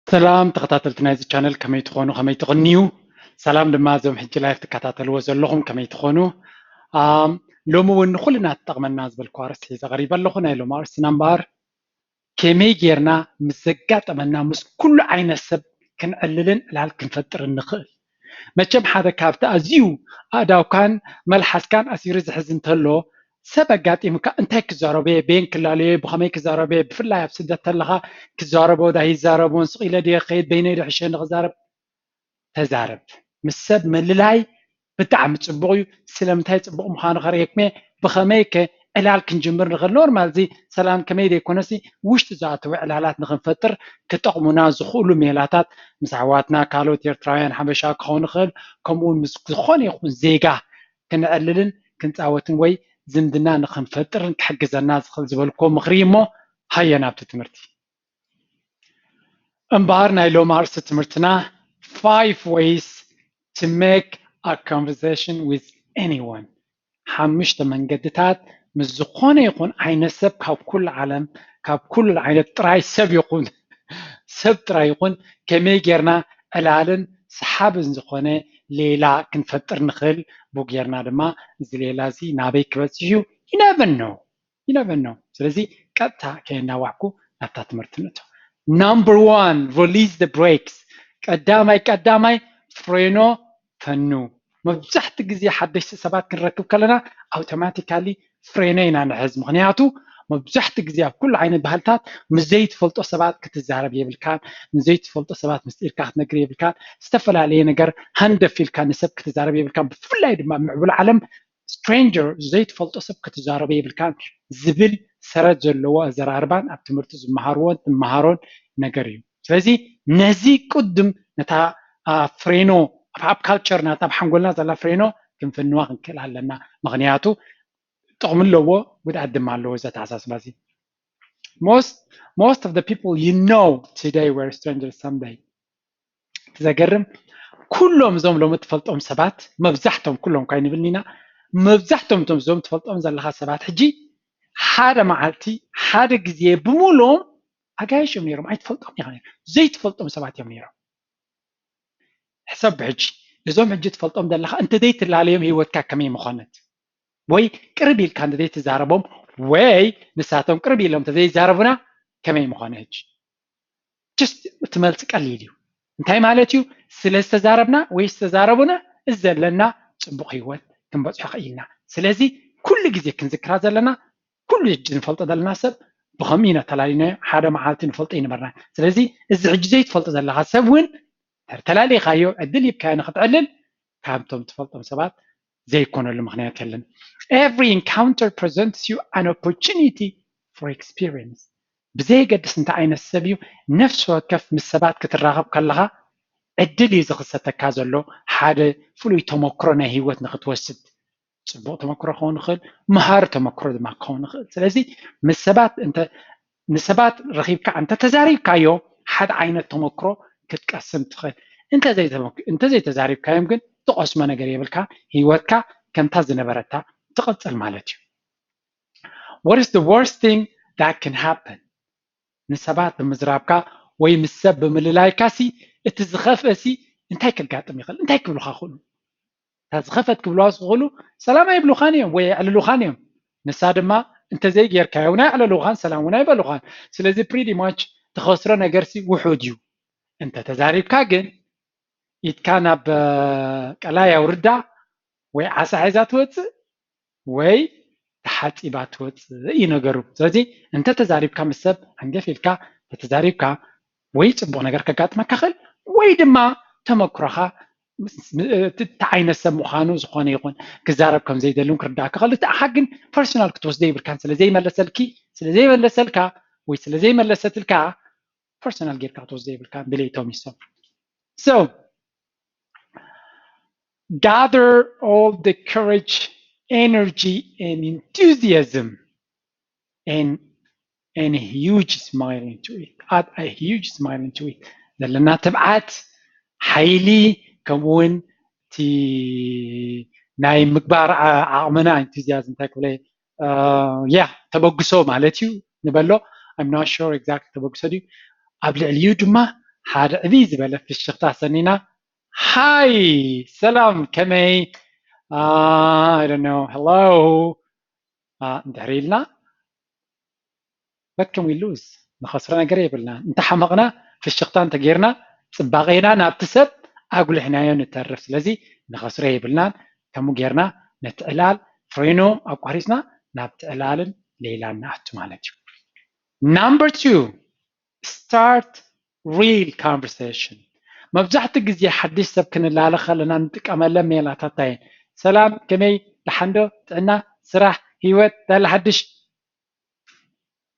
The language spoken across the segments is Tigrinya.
ሰላም ተኸታተልቲ ናይዚ ቻነል፣ ከመይ ትኾኑ? ከመይ ትቕንዩ? ሰላም ድማ እዞም ሕጂ ላይፍ ትከታተልዎ ዘለኹም፣ ከመይ ትኾኑ? ኣም፣ ሎሚ እውን ንኹልና ትጠቕመና ዝበልኩ ኣርእስቲ ሒዘ ቀሪበ ኣለኹ። ናይ ሎሚ ኣርእስትና እምበኣር ከመይ ጌርና ምስ ዘጋጠመና ምስ ኩሉ ዓይነት ሰብ ክንዕልልን ዕላል ክንፈጥርን ንኽእል። መቸም ሓደ ካብቲ ኣዝዩ ኣእዳውካን መልሓስካን ኣሲሩ ዝሕዝ እንተሎ፣ ሰብ ኣጋጢሙካ እንታይ ክዛረቦ እየ፣ በየን ክላለዮ እየ፣ ብኸመይ ክዛረቦ እየ፣ ብፍላይ ኣብ ስደት ተለኻ ክዛረቦ ዶ ኣይዛረቦን፣ ስቕ ኢለ ድየ ክኸይድ፣ በይነይ ዶ ሕሸኒ ክዛረብ? ተዛረብ። ምስ ሰብ ምልላይ ብጣዕሚ ጽቡቕ እዩ። ስለምንታይ ጽቡቕ ምዃኑ ከርእየኩም እየ። ብኸመይ ከ ዕላል ክንጅምር ንኽእል? ኖርማል፣ እዚ ሰላም ከመይ ዘይኮነሲ ውሽጢ ዝኣተወ ዕላላት ንኽንፈጥር ክጠቕሙና ዝኽእሉ ሜላታት ምስ ኣሕዋትና ካልኦት ኤርትራውያን ሓበሻ ክኸውን ይኽእል፣ ከምኡ እውን ምስ ዝኾነ ይኹን ዜጋ ክንዕልልን ክንጻወትን ወይ ዝምድና ንኽንፈጥርን ክሕግዘና ዝኽእል ዝበልክዎ ምኽሪ እዩ። እሞ ሃየ ናብቲ ትምህርቲ። እምበኣር ናይ ሎሚ ኣርእስቲ ትምህርትና five ways to make a conversation with anyone፣ ሓሙሽተ መንገድታት ምስ ዝኾነ ይኹን ዓይነት ሰብ ካብ ኩሉ ዓለም፣ ካብ ኩሉ ዓይነት ጥራይ ሰብ ይኹን ሰብ ጥራይ ይኹን ከመይ ጌርና ዕላልን ሰሓብን ዝኾነ ሌላ ክንፈጥር ንኽእል። ብኡ ጌርና ድማ እዚ ሌላ እዚ ናበይ ክበጽሕ እዩ? You never know። You never know። ስለዚ ቀጥታ ከየናዋሕኩ ናብታ ትምህርቲ ንእቶ። Number one, release the brakes። ቀዳማይ ቀዳማይ ፍሬኖ ፈኑ። መብዛሕቲ ግዜ ሓደሽቲ ሰባት ክንረክብ ከለና ኣውቶማቲካሊ ፍሬኖ ኢና ንሕዝ። ምኽንያቱ መብዛሕቲ ግዜ ኣብ ኩሉ ዓይነት ባህልታት ምስ ዘይትፈልጦ ሰባት ክትዛረብ የብልካን፣ ምስ ዘይትፈልጦ ሰባት ምስጢርካ ክትነግር የብልካን፣ ዝተፈላለየ ነገር ሃንደፍ ኢልካ ንሰብ ክትዛረብ የብልካን። ብፍላይ ድማ ኣብ ምዕቡል ዓለም ስትሬንጀር ዘይትፈልጦ ሰብ ክትዛረቦ የብልካን ዝብል ሰረት ዘለዎ ኣዘራርባን ኣብ ትምህርቲ ዝመሃርዎን ትመሃሮን ነገር እዩ። ስለዚ ነዚ ቅድም ነታ ፍሬኖ ኣብ ካልቸር ናታ ኣብ ሓንጎልና ዘላ ፍሬኖ ክንፍንዋ ክንክእል ኣለና። ምኽንያቱ ጥቕሚ ኣለዎ፣ ጉድኣት ድማ ኣለዎ እዚ ኣተሓሳስባ እዚ። Most most of the people you know today were strangers someday። ዘገርም ኩሎም እዞም ሎም ትፈልጦም ሰባት መብዛሕቶም ኩሎም ካይ ንብል ኢና መብዛሕቶም እዞም ትፈልጦም ዘለኻ ሰባት ሕጂ ሓደ መዓልቲ ሓደ ግዜ ብምሎም ኣጋይሽ እዮም ነይሮም። ኣይትፈልጦም ኢኻ ዘይትፈልጦም ሰባት እዮም ነይሮም። ሕሰብ ብሕጂ እዞም ሕጂ ትፈልጦም ዘለኻ እንተ ዘይትላለዮም ህይወትካ ከመይ ምኾነት? ወይ ቅርብ ኢልካ እንተ ዘይትዛረቦም ወይ ንሳቶም ቅርብ ኢሎም እንተ ዘይዛረቡና ከመይ ምኾነ? ሕጂ just እቲ መልሲ ቀሊል እዩ። እንታይ ማለት እዩ? ስለ ዝተዛረብና ወይ ዝተዛረቡና እዚ ዘለና ጽቡቕ ህይወት ክንበጽሖ ክኢልና። ስለዚ ኩሉ ግዜ ክንዝክራ ዘለና ኩሉ ሕጂ ንፈልጦ ዘለና ሰብ ብኸምኡ ኢና ተላሊናዮ። ሓደ መዓልቲ ንፈልጦ ይነበርና። ስለዚ እዚ ሕጂ ዘይትፈልጦ ዘለኻ ሰብ እውን ተላሊኻዮ ዕድል ሂብካዮ ንክትዕልል ካብቶም ትፈልጦም ሰባት ዘይኮነሉ ምኽንያት የለን። Every encounter presents you an opportunity for experience። ብዘየገድስ እንታይ ዓይነት ሰብ እዩ ነፍሲ ወከፍ ምስ ሰባት ክትራኸብ ከለኻ ዕድል እዩ ዝኽሰተካ ዘሎ ሓደ ፍሉይ ተመክሮ ናይ ህይወት ንክትወስድ። ጽቡቕ ተመክሮ ክኸውን ይኽእል፣ መሃሪ ተመክሮ ድማ ክኸውን ይኽእል። ስለዚ ምስ ሰባት እንተ ንሰባት ረኺብካ እንተ ተዛሪብካዮ ሓደ ዓይነት ተመክሮ ክትቀስም ትኽእል። እንተ ዘይተዛሪብካዮም ግን ትቐስሞ ነገር የብልካ። ህይወትካ ከምታ ዝነበረታ ትቕጽል ማለት እዩ። What is the worst thing that can happen? ንሰባት ብምዝራብካ ወይ ምስ ሰብ ብምልላይካ ሲ እቲ ዝኸፍአ ሲ እንታይ ከጋጥም ይኽእል? እንታይ ክብሉካ ክእሉ? እታ ዝኸፈት ክብልዋ ዝኽእሉ ሰላም ኣይብሉኻን እዮም ወይ ኣየዕልሉኻን እዮም። ንሳ ድማ እንተዘይጌርካዮ እውን ኣየዕለሉኻን ሰላም እውን ኣይበሉኻን። ስለዚ pretty much ትኸስሮ ነገር ሲ ውሑድ እዩ። እንተ ተዛሪብካ ግን ኢድካ ናብ ቀላይ ኣውርዳ ወይ ዓሳ ሒዛ ትወፅእ ወይ ተሓፂባ ትወፅእ እዩ ነገሩ። ስለዚ እንተ ተዛሪብካ ምስ ሰብ ዓንገፍ ኢልካ ተተዛሪብካ ወይ ፅቡቕ ነገር ከጋጥመካ ክእል ወይ ድማ ተመክሮኻ እቲ ዓይነት ሰብ ምዃኑ ዝኾነ ይኹን ክዛረብ ከም ዘይደልን ክርዳእካ ክእል። እቲ ኣሓ ግን ፐርሶናል ክትወስዶ ይብልካን ስለ ዘይመለሰልኪ ስለ ዘይመለሰልካ ወይ ስለ ዘይመለሰትልካ ፐርሶናል ጌርካ ክትወስዶ ይብልካን ድሌቶም ይሰብ። So gather all the courage, energy and enthusiasm and and a huge smile into it. Add a huge smile into it. ዘለና ትብዓት ሓይሊ ከምኡ እውን እቲ ናይ ምግባር ዓቕምና enthusiasm እንታይ ክብለ ያ ተበግሶ ማለት እዩ ንበሎ። I'm not sure exactly ተበግሶ ድዩ ኣብ ልዕሊኡ ድማ ሓደ ዕብይ ዝበለ ፍሽኽታ ሰኒና፣ ሃይ ሰላም ከመይ፣ I don't know, hello እንድሕር ኢልና፣ what can we lose? ንኸስሮ ነገር የብልና። እንተሓመቕና፣ ፍሽኽታ እንተጌርና፣ ፅባቐና ናብቲ ሰብ ኣጉልሕናዮ ንተርፍ። ስለዚ ንኸስሮ የብልናን። ከምኡ ጌርና ነቲ ዕላል ፍሬኑ ኣቋሪፅና ናብቲ ዕላልን ሌላን ንኣቱ ማለት እዩ። Number two, start real conversation. መብዛሕትኡ ግዜ ሓድሽ ሰብ ክንላለ ከለና እንጥቀመለን ሜላታት እየን። ሰላም፣ ከመይ፣ ደሓን ዶ? ጥዕና፣ ስራሕ፣ ህይወት፣ እንታይ ኣሎ ሓድሽ?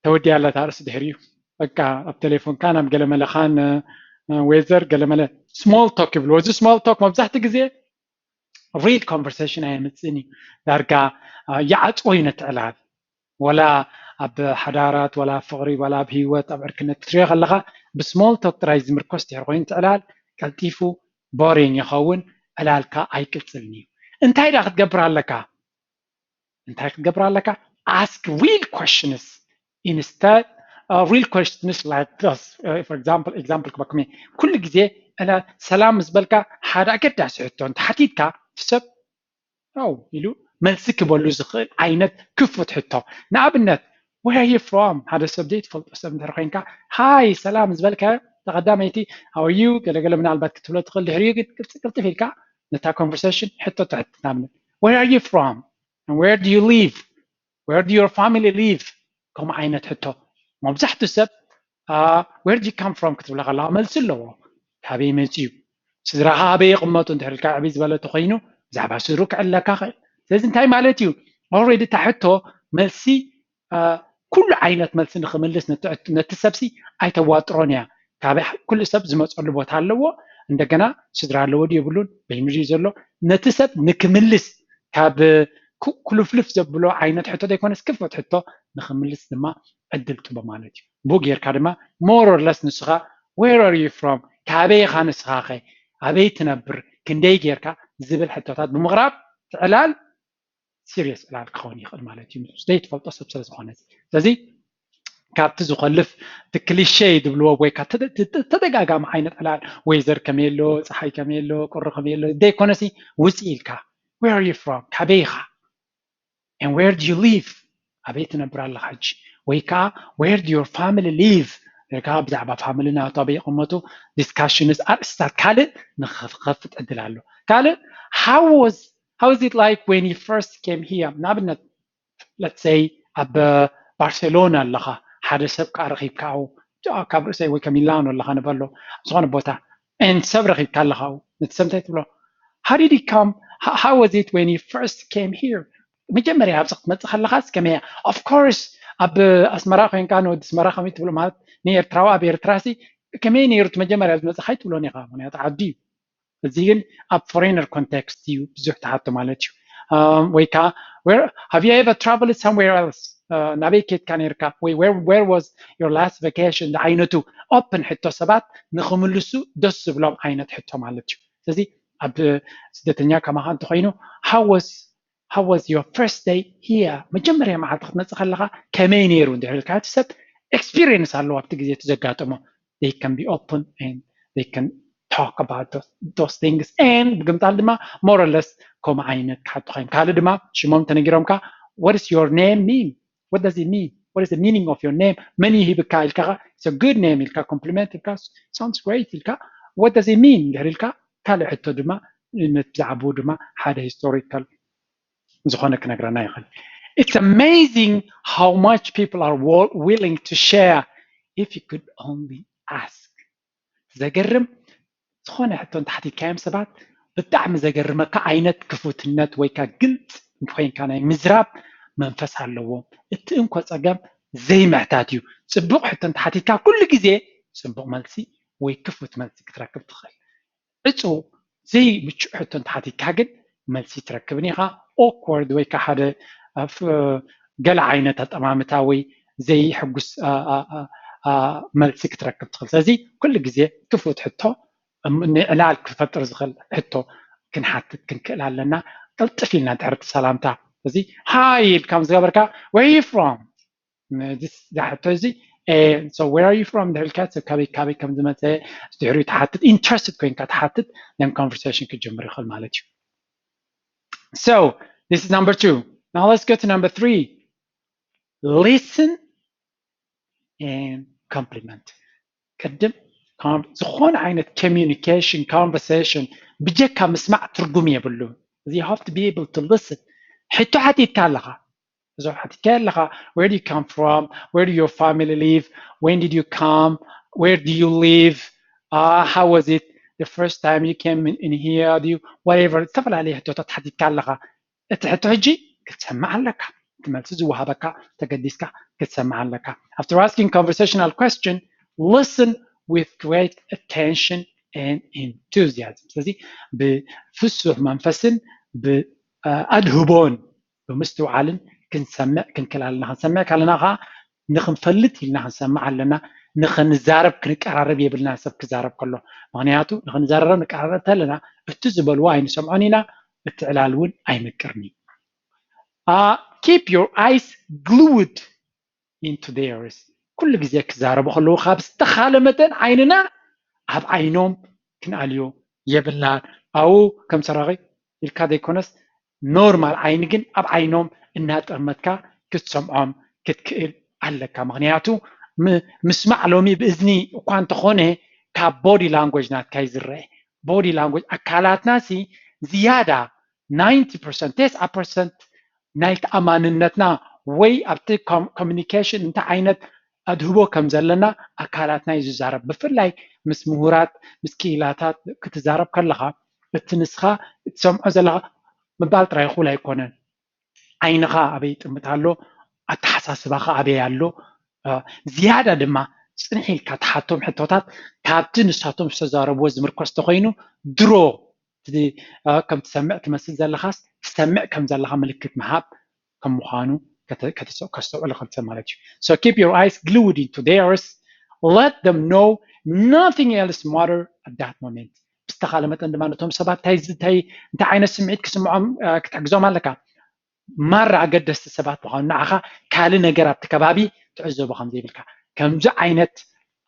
ተወዲኣ ኣላ እታ ርእሲ ድሕሪኡ። በቃ ኣብ ቴሌፎንካ ናብ ገለመለኻን weather ገለመለ small talk ይብልዎ። እዚ small talk መብዛሕትኡ ግዜ real conversation ኣየምፅእን እዩ። ዳርጋ ይዓፅዎ እዩ ነቲ ዕላል። ወላ ኣብ ሓዳራት፣ ወላ ኣብ ፍቕሪ፣ ወላ ኣብ ህይወት፣ ኣብ ዕርክነት ክትሪኦ ከለኻ ብ small talk ጥራይ ዝምርኮስ ድሕሪ ኮይኑ እቲ ዕላል ቀልጢፉ boring ይኸውን፣ ዕላልካ ኣይቅፅልን እዩ። እንታይ ደኣ ክትገብር ኣለካ? እንታይ ክትገብር ኣለካ? Ask real questions instead, real questions like this. For example, example ክበኩም እየ። ኩሉ ግዜ ሰላም ምስ በልካ ሓደ ኣገዳሲ ሕቶ እንተሓቲትካ እቲ ሰብ ው ኢሉ መልሲ ክበሉ ዝኽእል ዓይነት ክፉት ሕቶ። ንኣብነት where are you from? ሓደ ሰብ ዘይትፈልጦ ሰብ እንድሕር ኮይንካ ሃይ ሰላም ዝበልካዮ ተቐዳመይቲ how are you ገለገለ ምናልባት ክትብሎ ትኽእል። ድሕሪኡ ግን ቅልጥፍ ኢልካ ነታ conversation ሕቶ ትሕትት። ንኣብነት where are you from? And where do you live? Where do your family live? ከምኡ ዓይነት ሕቶ። መብዛሕትኡ ሰብ where do you come from ክትብሎ ከለኻ መልሲ ኣለዎ። ካበይ መፅኡ? ስድራኻ ኣበይ ይቕመጡ እንድሕር ኢልካ ዕብይ ዝበለ ተኾይኑ ብዛዕባ ስድሩ ክዕለካ ይኽእል። ስለዚ እንታይ ማለት እዩ? Already እታ ሕቶ መልሲ ኩሉ ዓይነት መልሲ ንኽምልስ ነቲ ሰብሲ ኣይተዋጥሮን እያ። ካበይ ኩሉ ሰብ ዝመፀሉ ቦታ ኣለዎ። እንደገና ስድራ ኣለዎ ድዩ የብሉን በይኑ ድዩ ዘሎ ነቲ ሰብ ንክምልስ ካብ ኩልፍልፍ ዘብሎ ዓይነት ሕቶ ዘይኮነስ ክፉት ሕቶ ንክምልስ ድማ ዕድል ትቦ ማለት እዩ። ብኡ ጌርካ ድማ more or less ንስኻ where are you from? ካበይ ኢኻ ንስኻ ኸ? ኣበይ ትነብር? ክንደይ ጌርካ? ዝብል ሕቶታት ብምቕራብ ትዕላል serious ዕላል ክኸውን ይኽእል ማለት እዩ። ምስ ዘይትፈልጦ ሰብ ስለ ዝኾነ ስለዚ ካብቲ ዝኸልፍ እቲ cliche ዝብልዎ ወይ ተደጋጋሚ ዓይነት ዕላል weather ከመይ ኣሎ፣ ፀሓይ ከመይ ኣሎ፣ ቁሪ ከመይ ኣሎ ዘይኮነሲ ውፅእ ኢልካ where are you from? ካበይ ኢኻ? And where do you live? ኣበይ ትነብር ኣለኻ ሕጂ? ወይ ከዓ where do your family live? ወይ ከዓ ብዛዕባ family ናቱ ኣበይ ይቕመጡ discussions ኣርእስታት ካልእ ንኽኸፍት ዕድል ኣሎ። ካልእ how was how is it like when you first came here? ንኣብነት let's say ኣብ ባርሴሎና ኣለኻ ሓደ ሰብ ከዓ ረኺብካ ካብ ርእሰይ ወይ ከሚላኖ ኣለኻ ንበሎ ዝኾነ ቦታ and ሰብ ረኺብካ ኣለኻ ነቲ ሰብ እንታይ ትብሎ how did you come how was it when you first came here? መጀመርያ ኣብዚ ክትመፅእ ከለኻስ ከመይ እያ? Of course ኣብ ኣስመራ ኮይንካ ንወዲ ኣስመራ ከመይ ትብሎ ማለት ንኤርትራዊ ኣብ ኤርትራ ሲ ከመይ ነይሩ እቲ መጀመርያ ዝመፅእካ ኣይትብሎን ኢኻ ምክንያቱ ዓዲ እዩ። እዚ ግን ኣብ foreigner context እዩ ብዙሕ ትሓቶ ማለት እዩ። ወይ ከዓ have you ever traveled somewhere else? ናበይ ኬድካ ነይርካ ወይ where was your last vacation ዝዓይነቱ open ሕቶ ሰባት ንክምልሱ ደስ ዝብሎም ዓይነት ሕቶ ማለት እዩ። ስለዚ ኣብ ስደተኛ ከማኻ እንተኮይኑ how was how was your first day here? መጀመርያ መዓልቲ ክትመፅእ ከለካ ከመይ ነይሩ እንድሕር ኢልካ እቲ ሰብ experience ኣለዎ ኣብቲ ግዜ እቲ ዘጋጠሞ they can be open and they can talk about those, those things and ብግምጣል ድማ more or less ከምኡ ዓይነት ክሓቱካ እዮም። ካልእ ድማ ሽሞም ተነጊሮምካ what is your name mean? What does it mean? What is the meaning of your name? መን እዩ ሂብካ ኢልካ it's a good name ኢልካ compliment ኢልካ sounds great ኢልካ what does it mean እንድሕር ኢልካ ካልእ ሕቶ ድማ ብዛዕባኡ ድማ ሓደ historical ዝኾነ ክነግረና ይኽእል። It's amazing how much people are willing to share if you could only ask. ዘገርም ዝኾነ ሕቶ እንተሓቲትካዮም ሰባት ብጣዕሚ ዘገርመካ ዓይነት ክፉትነት ወይ ካ ግልፅ እንተኮይንካ ናይ ምዝራብ መንፈስ ኣለዎም። እቲ እንኮ ፀገም ዘይምሕታት እዩ። ፅቡቕ ሕቶ እንተሓቲትካ ኩሉ ግዜ ፅቡቕ መልሲ ወይ ክፉት መልሲ ክትረክብ ትኽእል። ዕፁ ዘይምቹእ ሕቶ እንተሓቲትካ ግን መልሲ ትረክብን ኢኻ። Awkward ወይ ከዓ ሓደ ገለ ዓይነት ኣጠማምታ ወይ ዘይሕጉስ መልሲ ክትረክብ ትኽእል። ስለዚ ኩሉ ግዜ ክፉት ሕቶ ንዕላል ክፈጥር ዝኽእል ሕቶ ክንሓትት ክንክእል ኣለና። ቅልጥፍ ኢልና ድሕርቲ ሰላምታ እዚ ሃይ ኢልካ ምስ ገበርካ where you from? እዚ ሕቶ እዚ And so where are you from? ድሕሪ ኢልካ ሰብ ካበይ ካበይ ከም ዝመፀ ድሕሪ ትሓትት፣ interested ኮይንካ ትሓትት፣ then conversation ክጅምር ይኽእል ማለት እዩ። So this is number two. Now let's go to number three. Listen and compliment. ቅድም ዝኾነ ዓይነት communication, conversation ብጀካ ምስማዕ ትርጉም የብሉ። You have to be able to listen. ሕቶ ሓቲትካ ኣለኻ፣ እዞም ሓቲትካ ኣለኻ፣ where do you come from? Where do your family live? When did you come? Where do you live? Uh, how was it the first time you came in, in here? Do you, whatever, ዝተፈላለዩ ሕቶታት ሓቲትካ ኣለኻ። እቲ ሕቶ ሕጂ ክትሰምዕ ኣለካ። እቲ መልሲ ዝወሃበካ ተገዲስካ ክትሰምዕ ኣለካ። After asking conversational question, listen with great attention and enthusiasm. ስለዚ ብፍሱሕ መንፈስን ብኣድህቦን ብምስትውዓልን ክንሰምዕ ክንክእል ኣለና። ክንሰምዕ ካለና ከዓ ንክንፈልጥ ኢልና ክንሰምዕ ኣለና። ንክንዛረብ ክንቀራረብ የብልና ሰብ ክዛረብ ከሎ። ምክንያቱ ንክንዛረብ ንቀራረብ ተለና እቲ ዝበልዎ ኣይንሰምዖን ኢና፣ እቲ ዕላል እውን ኣይምቅርን እዩ። Keep your eyes glued into theirs. ኩሉ ግዜ ክዛረቡ ከለዉ ካብ ዝተኻለ መጠን ዓይንና ኣብ ዓይኖም ክንኣልዮ የብልናን። ኣብኡ ከም ሰራቒ ኢልካ ዘይኮነስ ኖርማል ዓይኒ ግን ኣብ ዓይኖም እናጠመትካ ክትሰምዖም ክትክእል ኣለካ። ምክንያቱ ምስማዕ ሎሚ ብእዝኒ እኳ እንተኾነ ካብ body language ናትካ እዩ ዝረአ። Body language ኣካላትና ሲ ዝያዳ ninety percent፣ ተስዓ ፐርሰንት ናይ ተኣማንነትና ወይ ኣብቲ communication እንታይ ዓይነት ኣድህቦ ከም ዘለና ኣካላትና እዩ ዝዛረብ። ብፍላይ ምስ ምሁራት ምስ ክኢላታት ክትዛረብ ከለኻ እቲ ንስኻ እትሰምዖ ዘለኻ ምባል ጥራይ እኹል ኣይኮነን። ዓይንኻ ኣበይ ይጥምት ኣሎ፣ ኣተሓሳስባኻ ኣበይ ኣሎ። ዝያዳ ድማ ፅንሕ ኢልካ ትሓቶም ሕቶታት ካብቲ ንሳቶም ዝተዛረብዎ ዝምርኮስ ተኮይኑ ድሮ ከም ትሰምዕ ትመስል ዘለኻስ ትሰምዕ ከም ዘለኻ ምልክት ምሃብ ከም ምዃኑ ከስተውዕል ከልሰ ማለት እዩ። So keep your eyes glued into theirs. Let them know nothing else matter at that moment. ብዝተኻለ መጠን ድማ ነቶም ሰባት እንታይ ዓይነት ስምዒት ክስምዖም ክትሕግዞም ኣለካ። ማራ ኣገደስቲ ሰባት ምዃኑ ንዓኻ ካልእ ነገር ኣብቲ ከባቢ ትዕዘቦ ከም ዘይብልካ። ከምዚ ዓይነት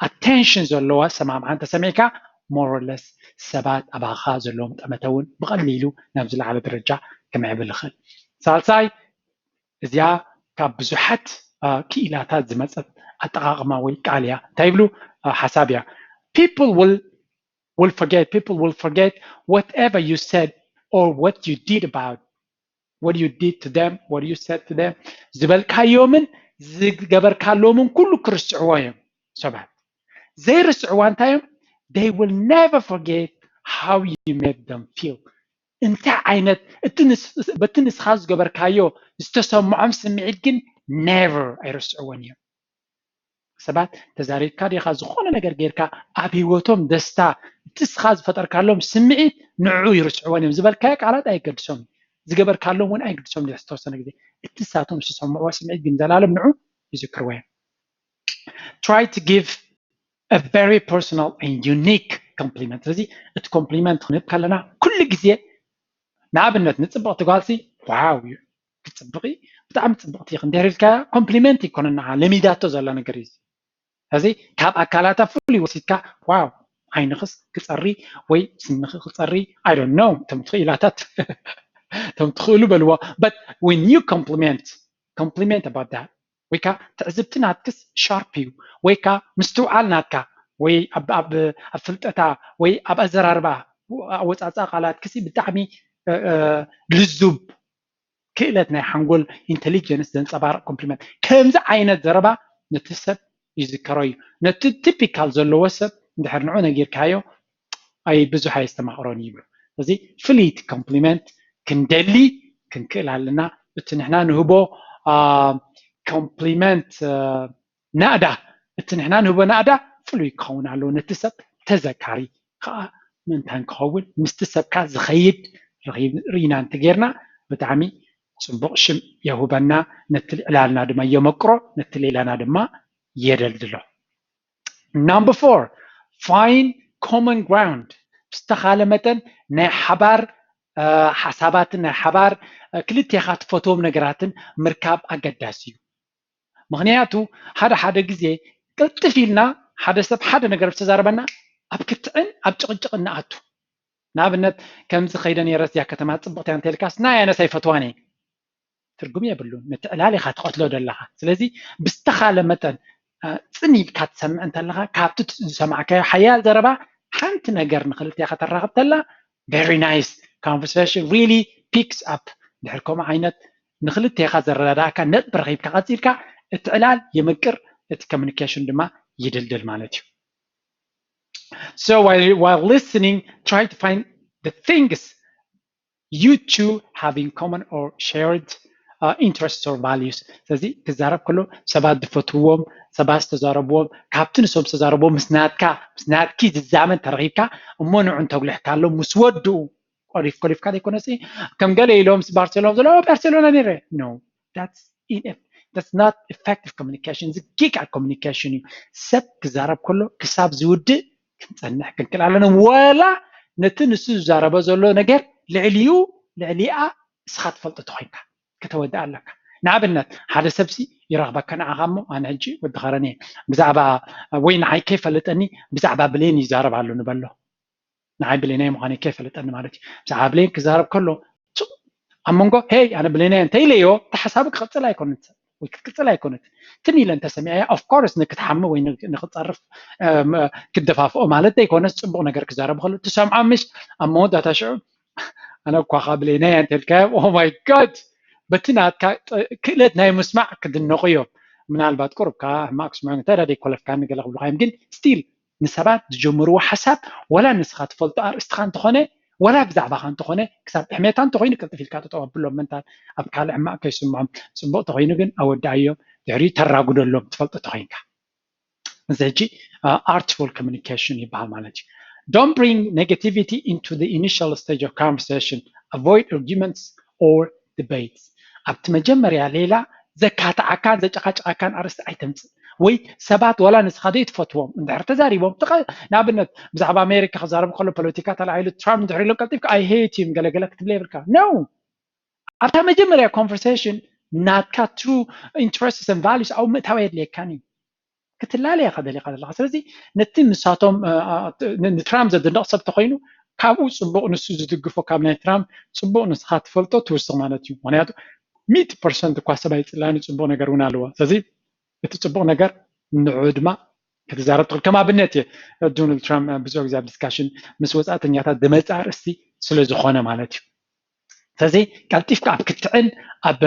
ኣቴንሽን ዘለዎ ኣሰማምዓ እንተሰሚዕካ more or less ሰባት ኣባኻ ዘለዎም ጠመተ እውን ብቐሊሉ ናብ ዝለዓለ ደረጃ ክምዕብል ይኽእል። ሳልሳይ እዚኣ ካብ ብዙሓት ክኢላታት ዝመፀት ኣጠቓቕማ ወይ ቃል እያ። እንታይ ይብሉ ሓሳብ እያ። People will will forget, people will forget whatever you said or what you did about, what you did to them, what you said to them. ዝበልካዮምን ዝገበርካሎምን ኩሉ ክርስዕዎ እዮም ሰባት። ዘይርስዕዋ እንታይ እዮም? They will never forget how you made them feel. እንታይ ዓይነት በቲ ንስኻ ዝገበርካዮ ዝተሰምዖም ስምዒት ግን never ኣይርስዕዎን እዮም። ሰባት ተዛሪብካ ዲኻ ዝኾነ ነገር ጌርካ ኣብ ህይወቶም ደስታ እቲ ንስኻ ዝፈጠርካሎም ስምዒት ንዑ ይርስዕዎን እዮም። ዝበልካዮ ቃላት ኣይገድሶም፣ ዝገበርካሎም እውን ኣይገድሶም። ዝተወሰነ ግዜ እቲ ንሳቶም ዝተሰምዕዎ ስምዒት ግን ዘላለም ንዑ ይዝክርዎ እዮም። Try to give a very personal and unique compliment. ስለዚ እቲ ኮምፕሊመንት ክንህብ ከለና ኩሉ ግዜ ንኣብነት ንፅብቕቲ ጓልሲ ዋው ክትፅብቂ ብጣዕሚ ፅብቕቲ ኢኺ እንድሕር ኢልካያ ኮምፕሊመንት ይኮነና ለሚዳቶ ዘላ ነገር እዩ። እዚ ካብ ኣካላታ ፍሉይ ወሲድካ ዋው ዓይንኽስ ክፀሪ ወይ ስንኺ ክፀሪ I don't know እቶም ትኽኢላታት እቶም ትኽእሉ በልዎ። But when you compliment compliment about that ወይ ከዓ ትዕዝብቲ ናትክስ ሻርፕ እዩ ወይ ከዓ ምስትውዓል ናትካ ወይ ኣብ ፍልጠታ ወይ ኣብ ኣዘራርባ ኣወፃፅኣ ቃላትክሲ ብጣዕሚ ልዙብ ክእለት ናይ ሓንጎል ኢንቴሊጀንስ ዘንፀባርቕ ኮምፕሊመንት። ከምዚ ዓይነት ዘረባ ነቲ ሰብ ይዝከሮ እዩ። ነቲ ቲፒካል ዘለዎ ሰብ እንድሕር ንዑ ነጊርካዮ ኣይ ብዙሕ ኣየስተማቕሮን ይብሉ። እዚ ፍልይቲ ኮምፕሊመንት ክንደሊ ክንክእል ኣለና። እቲ ንሕና ንህቦ ኮምፕሊመንት ናእዳ እቲ ንሕና ንህቦ ናእዳ ፍሉይ ክኸውን ኣለዎ። ነቲ ሰብ ተዘካሪ ከዓ ምእንታን ክኸውን ምስቲ ሰብካ ዝኸይድ ርኢና እንተጌርና ብጣዕሚ ፅቡቕ ሽም የሁበና። ነቲ ዕላልና ድማ የመቅሮ፣ ነቲ ሌላና ድማ የደልድሎ። Number four, find common ground. ብዝተኻለ መጠን ናይ ሓባር ሓሳባትን ናይ ሓባር ክልቴኻ ትፈትዎም ነገራትን ምርካብ ኣገዳሲ እዩ። ምክንያቱ ሓደ ሓደ ግዜ ቅልጥፍ ኢልና ሓደ ሰብ ሓደ ነገር ዝተዛረበና ኣብ ክትዕን ኣብ ጭቕጭቕን ንኣቱ። ንኣብነት ከምዚ ከይደ ነይረ እዚኣ ከተማ ፅብቕቲ እያ እንተልካስ ናይ ኣነስ ኣይፈትዋን እየ። ትርጉም የብሉን። ምትዕላል ኢኻ ትቐትሎ ዘለኻ። ስለዚ ብዝተኻለ መጠን እ፣ ፅን ኢልካ ትሰምዕ እንተለኻ ካብቲ ዝሰማዕካዮ ሓያል ዘረባ ሓንቲ ነገር ንክልቲኣ ከተራኽብ ተላ very nice conversation really picks up። ድሕሪ ከምኡ ዓይነት ንክልቴኻ ዘረዳዳእካ ነጥቢ ረኺብካ ቀፂልካ እቲ ዕላል ይምቅር፣ እቲ communication ድማ ይድልድል ማለት እዩ። So while, while listening, try to find the things you two have in common or shared uh, interests or values። ስለዚ ክዛረብ ከሎ ሰባት ዝፈትውዎም ሰባት ዝተዛረብዎም ካብቲ ንሶም ዝተዛረብዎም ምስ ናትካ ምስ ናትኪ ዝዛመድ ተረኺብካ እሞ ንዑ እንተጉልሕካሎም ምስ ወድኡ ቆሊፍ ቆሊፍካ ዘይኮነሲ ከም ገለ ኢሎም ባርሴሎና ዘሎ ባርሴሎና ነይረ no that's not effective communication እዚ ጌጋ communication እዩ። ሰብ ክዛረብ ከሎ ክሳብ ዝውድእ ክንፀንሕ ክንክእል ኣለና። ወላ ነቲ ንሱ ዝዛረቦ ዘሎ ነገር ልዕሊኡ ልዕሊኣ ንስኻ ትፈልጦ ተኾይንካ ከተወድእ ኣለካ። ንኣብነት ሓደ ሰብሲ ይረኽበካ ንዓኻ እሞ ኣነ ሕጂ ወዲ ኸረን እየ ብዛዕባ ወይ ንዓይ ከይፈልጠኒ ብዛዕባ ብሌን ይዛረብ ኣሎ ንበሎ። ንዓይ ብሌናይ ምዃነይ ከይፈልጠኒ ማለት እዩ። ብዛዕባ ብሌን ክዛረብ ከሎ ኣብ መንጎ ሄይ ኣነ ብሌናይ እንተኢለዮ እቲ ሓሳቡ ክቕፅል ኣይኮነትን ወይ ክትቅፅል ኣይኮነትን። ትም ኢለ እንተሰሚዐያ of course ንክትሓሚ ወይ ንክፀርፍ ክደፋፍኦ ማለት ዘይኮነስ ፅቡቕ ነገር ክዛረብ ከሎ ትሰምዖ ምሽ ኣብ መወዳእታ ሽዑ ኣነ እኳ ካብ ብሌናይ እንተልካዮ oh my god በቲ ናትካ ክእለት ናይ ምስማዕ ክድነቑ እዮም። ምናልባት ቁሩብካ ሕማቕ ክስምዑ እንተ ደኣ ዘይኮለፍካኒ ገለ ክብሉኻ እዮም ግን still ንሰባት ዝጀመርዎ ሓሳብ ዋላ ንስኻ ትፈልጦ ኣርእስትኻ እንተኾነ ዋላ ብዛዕባኻ እንተኾነ ክሳብ ሕሜታ እንተኾይኑ ቅልጥፍ ኢልካ ጠጠው ኣብሎም ምንታን ኣብ ካልእ ሕማቕ ከይስምዖም ፅቡቕ ተኾይኑ ግን ኣወድኣዮም ድሕሪኡ ተራጉደሎም ትፈልጦ ተኾይንካ እዚ ሕጂ artful communication ይበሃል ማለት እዩ። Don't bring negativity into the initial stage of conversation. Avoid arguments or debates. ኣብቲ መጀመርያ ሌላ ዘካትዓካን ዘጨቃጨቃካን ኣርእስቲ ኣይተምፅእ ወይ ሰባት ዋላ ንስኻ ዘይትፈትዎም እንድሕር ተዛሪቦም ንኣብነት ብዛዕባ ኣሜሪካ ክዛረቡ ከሎ ፖለቲካ ተላዒሉ ትራምፕ እንድሕር ኢሎም ቀልጢፍካ I hate him ገለገለ ክትብለ የብልካ no ኣብታ መጀመርያ conversation ናትካ true interests and values ኣብኡ ምእታው የድልየካን እዩ ክትላለያ ከደሊካ ዘለካ ስለዚ ነቲ ንሳቶም ንትራምፕ ዘድንቕ ሰብ ተኮይኑ ካብኡ ፅቡቕ ንሱ ዝድግፎ ካብ ናይ ትራምፕ ፅቡቕ ንስኻ ትፈልጦ ትውስኽ ማለት እዩ ምክንያቱ ሚእቲ ፐርሰንት እኳ ሰብ ኣይፅላኒ ፅቡቕ ነገር እውን ኣለዎ ስለዚ እቲ ፅቡቕ ነገር ንዑ ድማ ክትዛረብ ትኽእል ከም ኣብነት እየ ዶናልድ ትራምፕ ብዙሕ ግዜ ኣብ ዲስካሽን ምስ ወፃእተኛታት ዝመፅእ ኣርእስቲ ስለ ዝኾነ ማለት እዩ ስለዚ ቀልጢፍካ ኣብ ክትዕን ኣብ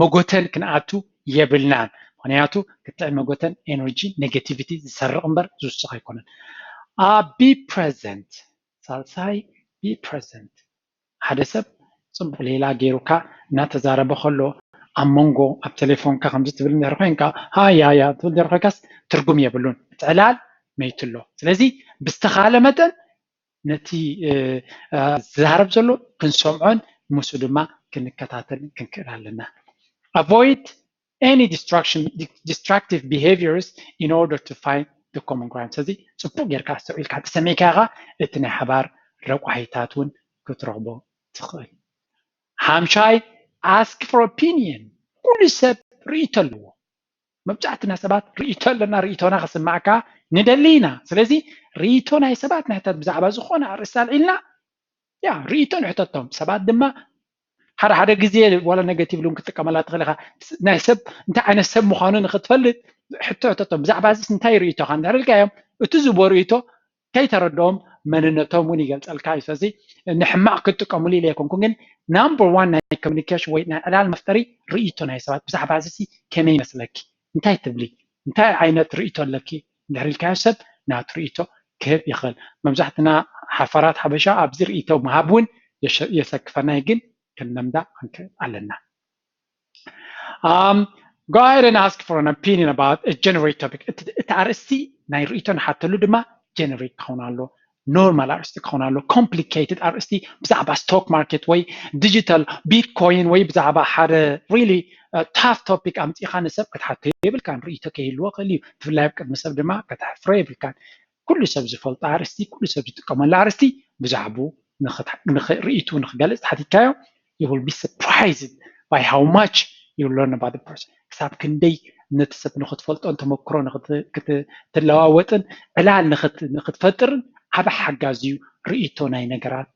መጎተን ክንኣቱ የብልናን ምክንያቱ ክትዕን መጎተን energy negativity ዝሰርቕ እምበር ዝውስኽ ኣይኮነን be present ሳልሳይ be present ሓደ ሰብ ፅቡቕ ሌላ ገይሩካ እናተዛረበ ከሎ ኣብ መንጎ ኣብ ቴሌፎንካ ከምዚ ትብል እንድሕር ኮይንካ ሃያ ያ ትብል እንድሕር ኮይንካስ ትርጉም የብሉን እቲ ዕላል መይቱ ኣሎ ስለዚ ብዝተኻለ መጠን ነቲ ዝዛረብ ዘሎ ክንሰምዖን ምስኡ ድማ ክንከታተልን ክንክእል ኣለና avoid any destructive behaviors in order to find the common ground ስለዚ ፅቡቅ ጌርካ ኣስተውዒልካ ተሰሚዕካ ኢኻ እቲ ናይ ሓባር ረቋሒታት እውን ክትረኽቦ ትኽእል ሓምሻይ ask for opinion ኩሉ ሰብ ርእይቶ ኣለዎ መብዛሕትና ሰባት ርእይቶ ኣለና ርእይቶና ክስማዕካ ንደሊ ኢና ስለዚ ርእይቶ ናይ ሰባት ናይታት ብዛዕባ ዝኾነ ኣርእስቲ ኣልዒልና ያ ርእይቶ ንሕተቶም ሰባት ድማ ሓደ ሓደ ግዜ ዋላ negatively እውን ክትጥቀመላ ትኽእል ኢኻ ናይ ሰብ እንታይ ዓይነት ሰብ ምዃኑ ንክትፈልጥ ሕቶ ሕተቶም ብዛዕባ እዚስ እንታይ ርእይቶኻ እንድሕር ኢልካዮም እቲ ዝቦ ርእይቶ ከይተረድኦም መንነቶም እውን ይገልፀልካ እዩ ስለዚ ንሕማቕ ክትጥቀምሉ ኢለ ኣይኮንኩን ግን number one ናይ communication ወይ ናይ ዕላል መፍጠሪ ርእይቶ ናይ ሰባት ብዛዕባ እዚ ከመይ ይመስለኪ እንታይ ትብሊ እንታይ ዓይነት ርእይቶ ኣለኪ እንድሕር ኢልካዮ ሰብ ናቱ ርእይቶ ክህብ ይኽእል መብዛሕትና ሓፈራት ሓበሻ ኣብዚ ርእይቶ ምሃብ እውን የሰክፈና ግን ክንለምዳ ክንክእል ኣለና Um, go ahead and ask for an opinion about a generic topic. እቲ ኣርእስቲ ናይ ርእይቶ ንሓተሉ ድማ generic ክኸውን ኣሎ normal ኣርእስቲ ክኸውን ኣሎ complicated ኣርእስቲ ብዛዕባ stock market ወይ digital bitcoin ወይ ብዛዕባ ሓደ really tough topic ኣምፂእኻ ንሰብ ክትሓቶ የብልካን ርእይቶ ከይህልዎ ክእል እዩ ብፍላይ ኣብ ቅድሚ ሰብ ድማ ከተሕፍሮ የብልካን ኩሉ ሰብ ዝፈልጦ ኣርእስቲ ኩሉ ሰብ ዝጥቀመሉ ኣርእስቲ ብዛዕቡ ርእይቱ ንክገልፅ ተሓቲትካዮ you will be surprised by how much you learn about the person ክሳብ ክንደይ ነቲ ሰብ ንክትፈልጦን ተመክሮ ክትለዋወጥን ዕላል ንክትፈጥርን ዓብ ሓጋዝ እዩ። ርእቶ ናይ ነገራት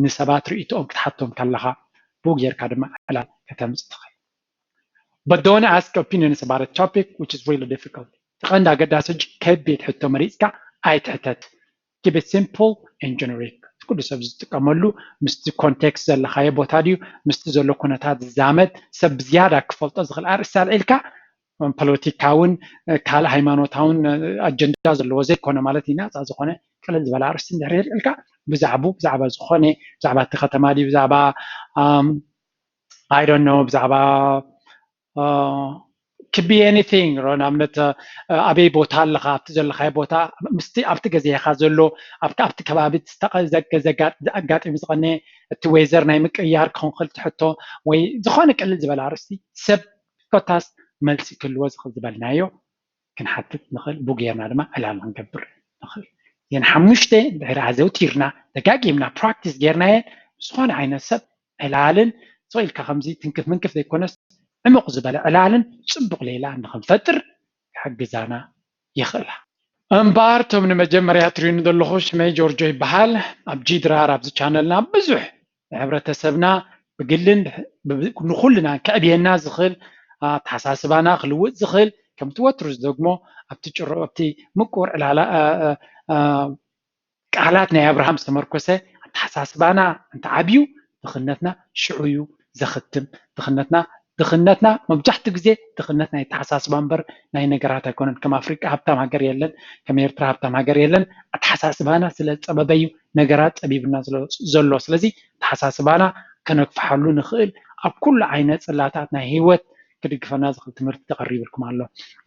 ንሰባት ርእቶኦም ክትሓቶም ከለካ ብኡ ጌርካ ድማ ዕላል ከተምፅእ ትኽእል። But don't ask opinions about a topic which is really difficult. እቲ ቀንዲ ኣገዳሲ ሕጂ ከቢድ ሕቶ መሪፅካ ኣይትሕተት። Keep it simple and generic። ኩሉ ሰብ ዝጥቀመሉ ምስቲ ኮንቴክስት ዘለካዮ ቦታ ድዩ ምስቲ ዘሎ ኩነታት ዝዛመድ ሰብ ብዝያዳ ክፈልጦ ዝኽእል ኣርእስቲ ኣልዒልካ ፖለቲካውን ካልእ ሃይማኖታውን ኣጀንዳ ዘለዎ ዘይኮነ ማለት እዩ ናፃ ዝኾነ ቅልል ዝበለ ኣርእስቲ እንድሕር የልዕልካ ብዛዕቡ ብዛዕባ ዝኾነ ብዛዕባ እቲ ከተማ ድዩ ብዛዕባ I don't know ብዛዕባ could be anything ንኣብነት ኣበይ ቦታ ኣለካ ኣብቲ ዘለካዮ ቦታ ምስቲ ኣብቲ ገዜኻ ዘሎ ኣብቲ ከባቢ ኣጋጢሙ ዝቀነ እቲ weather ናይ ምቅያር ክኾን ክእል ትሕቶ ወይ ዝኾነ ቅልል ዝበለ ኣርእስቲ ሰብ ኮታስ መልሲ ክህልዎ ዝኽእል ዝበልናዮ ክንሓትት ንኽእል ብኡ ጌርና ድማ ዕላል ክንገብር ንኽእል እየን ሓሙሽተ ድሕሪ ኣዘውቲርና ደጋጊምና ፕራክቲስ ጌርናየን ዝኾነ ዓይነት ሰብ ዕላልን ስቕ ኢልካ ከምዚ ትንክፍ ምንክፍ ዘይኮነስ ዕሙቕ ዝበለ ዕላልን ፅቡቕ ሌላ ንኽንፈጥር ክሕግዛና ይኽእላ እምበኣር እቶም ንመጀመርያ ትሪኡኒ ዘለኹ ሽመይ ጆርጆ ይበሃል ኣብ ጂድራር ኣብዚ ቻነልና ብዙሕ ንሕብረተሰብና ብግልን ንኩልና ከዕብየና ዝኽእል ኣተሓሳስባና ክልውጥ ዝኽእል ከምቲ ወትሩ ዝደግሞ ኣብቲ ጭሮ ኣብቲ ምቁር ዕላላ ቃላት ናይ ኣብርሃም ዝተመርኮሰ ኣተሓሳስባና እንተዓብዩ ድኽነትና ሽዑ እዩ ዘኽትም ድኽነትና ድኽነትና መብዛሕትኡ ግዜ ድኽነት ናይ ኣተሓሳስባ እምበር ናይ ነገራት ኣይኮነን ከም ኣፍሪቃ ሃብታም ሃገር የለን ከም ኤርትራ ሃብታም ሃገር የለን ኣተሓሳስባና ስለ ዝፀበበ እዩ ነገራት ፀቢብና ዘሎ ስለዚ ኣተሓሳስባና ከነግፍሓሉ ንኽእል ኣብ ኩሉ ዓይነት ፅላታት ናይ ህይወት ክድግፈና ዝኽእል ትምህርቲ ተቐሪብልኩም ኣሎ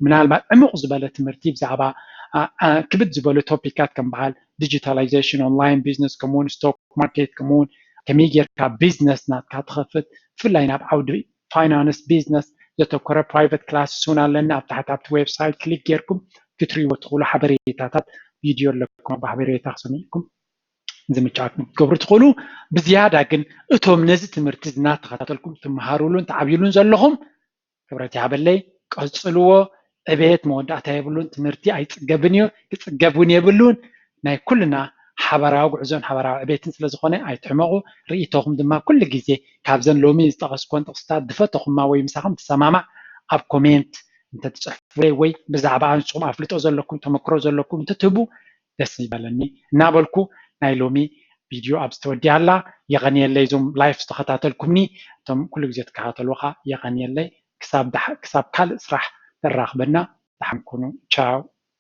ምናልባት ዕሙቕ ዝበለ ትምህርቲ ብዛዕባ ክብድ ዝበሉ ቶፒካት ከም በሃል ዲጂታላይዜሽን ኦንላይን ቢዝነስ ከምኡውን ስቶክ ማርኬት ከምኡውን ከመይ ጌርካ ቢዝነስ ናትካ ትኸፍት ብፍላይ ናብ ዓውዲ ፋይናንስ ቢዝነስ ዘተኮረ ፕራይቨት ክላስ እውን ኣለና ኣብ ታሕቲ ኣብቲ ዌብሳይት ክሊክ ጌርኩም ክትሪእዎ ትኽእሉ ሓበሬታታት ቪድዮ ኣለኩም ኣብ ሓበሬታ ክሰሚዕኩም ዝምቻት ክትገብሩ ትኽእሉ ብዝያዳ ግን እቶም ነዚ ትምህርቲ እናተኸታተልኩም ትመሃሩሉን ትዓብዩሉን ዘለኹም ክብረት ይሃበለይ ቀፅልዎ ዕቤት መወዳእታ የብሉን ትምህርቲ ኣይፅገብን እዩ ክፅገብ እውን የብሉን ናይ ኩልና ሓበራዊ ጉዕዞን ሓበራዊ ዕቤትን ስለዝኾነ ኣይትሕመቑ ርእቶኹም ድማ ኩሉ ግዜ ካብዘን ሎሚ ዝጠቐስኮን ጥቕስታት ዝፈተኹማ ወይ ምሳኹም ትሰማማዕ ኣብ ኮሜንት እንተትፅሕፉለይ ወይ ብዛዕባ ንስኹም ኣፍልጦ ዘለኩም ተመክሮ ዘለኩም እንትትህቡ ደስ ይበለኒ እናበልኩ ናይ ሎሚ ቪድዮ ኣብ ዝተወዲኣላ የቐንየለይ እዞም ላይፍ ዝተኸታተልኩምኒ እቶም ኩሉ ግዜ ትከታተልዎ ከዓ የቐንየለይ ክሳብ ካልእ ስራሕ ተራኽበና ደሓን ኩኑ ቻው